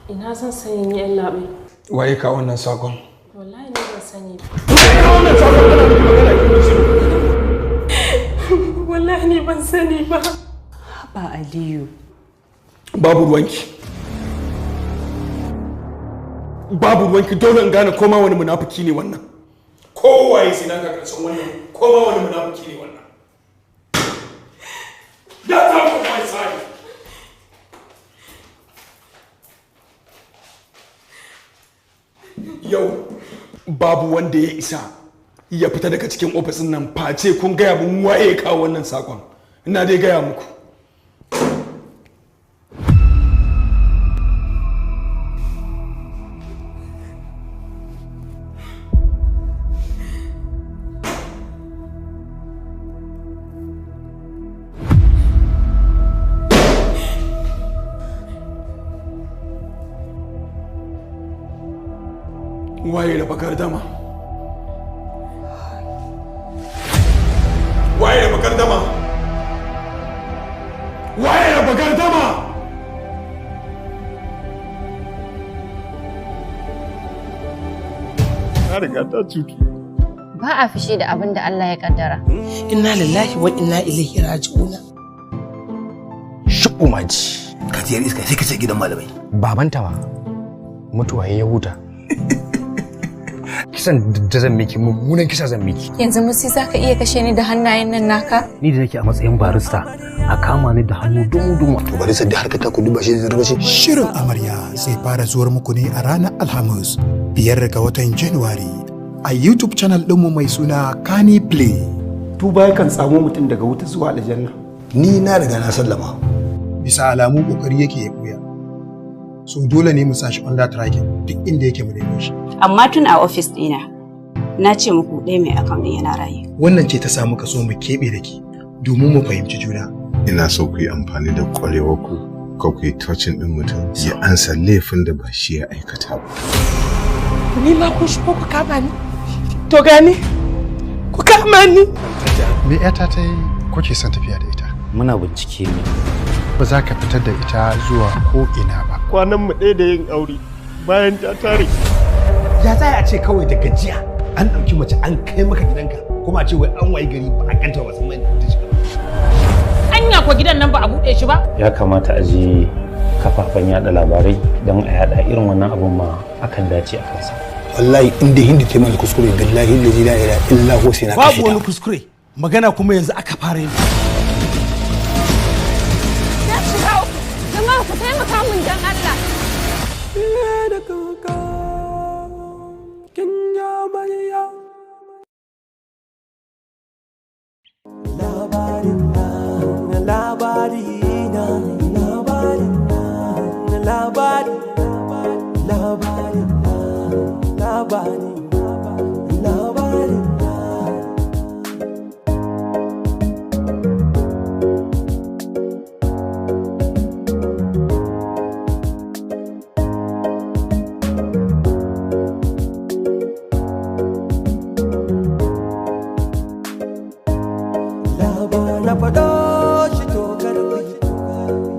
Ina zan sani ni, yallaɓai. Waye ka wannan sakon? Wallahi ni ban sani ba. Wannan sakon kana miki magana kin yi shiru. Wallahi ni ban sani ba. Haba Aliyu. Babu ruwanki. Babu ruwanki, dole in gane koma wani munafiki ne wannan. Kowaye sai na ga karshen wannan, koma wani munafiki ne wannan. Get out of my sight! Yau babu wanda ya isa ya fita daga cikin ofisin nan face kun gaya mun waye ya kawo wannan sakon. Ina dai gaya muku. Waye da bakar dama? Waye da bakar dama? Waye da bakar dama? Na riga ta cutu. Ba a fushi da abin da Allah ya kaddara. Inna lillahi wa inna ilaihi raji'una. Shu'umaji. Katiyar iska sai ka ce gidan malamai. Babanta ma mutuwa ya huta. Kisan da zan miki mummunan kisa zan miki. Yanzu Musi za ka iya kashe ni da hannayen nan naka? Ni da nake a matsayin barista a kama ni da hannu dumu-dumu. To barista da harkar ta ku duba shi da shi. Shirin Amarya zai fara zuwar muku ne a ranar Alhamis 5 ga watan Januwari a YouTube channel ɗinmu mai suna Kani Play. Tuba yakan tsamo mutum daga wuta zuwa aljanna. Ni na riga na sallama. Bisa alamu kokari yake ya buya. So dole ne mu sa shi under tracking duk inda yake mu neme shi. Amma tun a ofis ɗina na ce muku ɗaya mai account ɗin yana raye. Wannan ce ta samu kaso mu keɓe da ke domin mu fahimci juna. Ina so ku yi amfani da ƙwarewar ku ka ku yi touching ɗin mutum ya ansa laifin da ba shi ya aikata ba. Ni ma kun shigo ku kama ni. To gani ku kama ni. Me ƴata ta yi kuke son tafiya da ita? Muna bincike ne. Ba za ka fitar da ita zuwa ko ina ba. Kwanan mu ɗaya da yin aure bayan ta tare. Ya za a ce kawai da gajiya an ɗauki mace an kai maka gidanka kuma a ce wai an wayi gari ba a ganta ba san mai ta shiga. Anya ko gidan nan ba a buɗe shi ba? Ya kamata a je kafafen yada labarai don a yada irin wannan abun ma akan dace a kansa. Wallahi inda Hindi ta mana kuskure, billahi la ilaha illa huwa sai na kashe ta. Babu wani kuskure, magana kuma yanzu aka fara yin. Na shiga uku. Jama'a ku taimaka min dan Allah. Labari